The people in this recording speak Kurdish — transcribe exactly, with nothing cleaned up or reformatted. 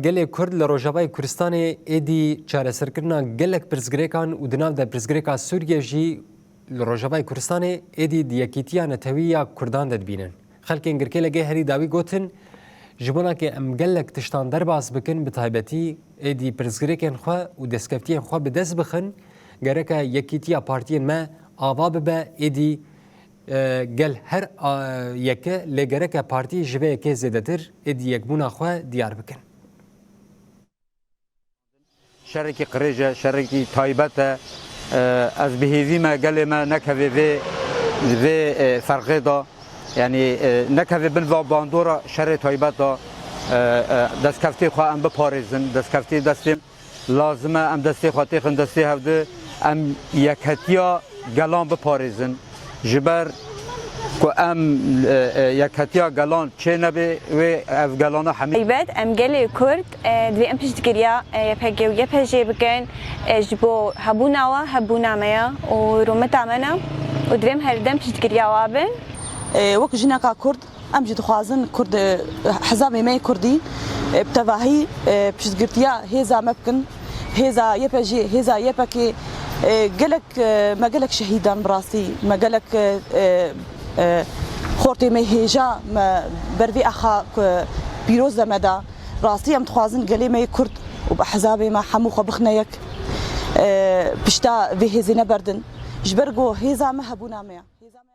Gelê Kurd li Rojavayê Kurdistanê êdî çareserkirina gelek pirsgirêkan û di nav de pirsgirêka Sûriyê jî li Rojavayê Kurdistanê êdî di yekîtiya netewî ya Kurdan de dibînin. Xelkên Girkê Legê herî dawî gotin, ji bona ke em gelek tiştan derbas bikin, bi taybetî êdî pirsgirêkên xwe û destkeftiyên xwe bi dest bixin, gereke yekîtiya partiyên me ava bibe, êdî, e, gel her, a, yeke, lê gereke partî ji vê yekê zêdetir êdî yekbûna xwe diyar bikin. Şerekî qirêj e, şerekî taybet e. E, ez bi hêvî me gelê me nekeve vê, vê, e, ferqê de. Yanî, e, nekeve bin va bandora şerê taybet de. E, e, destkeftê xwe em biparêzin, destkeftê destê lazim e, em destê xwe têxin destê hevdi, em yeketiya gelan biparêzin. Ji ber ku em, e, e, yeketiya gelan çê nebe, wê ev gelana hemî. Taybet, em gelê Kurd, e, divê em piştgiriya, e, Y P G û Y P J bikin, e, ji bo hebûna we, hebûna me ye û rûmeta me ne û divê em her dem piştgiriya we bin. E, wek jineka Kurd, em jî dixwazin Kurd, e, hizamê me yê Kurdî, e, bi tevahî, e, piştgirtiya hêza me bikin. Hêza Y P J, hêza Y P G, e, gelek, e, me gelek şehîd dan bi rastî. Me gelek, e, e, e, xortê me hêja me ber vê axa ku pîroz de me da. Rastî em dixwazin gelê me yê Kurd û bi hizabê me hemû xwe bixine yek. E, pişta vê hêzê neberdin. Ji ber ku hêza me hebûna me ye. Hêza me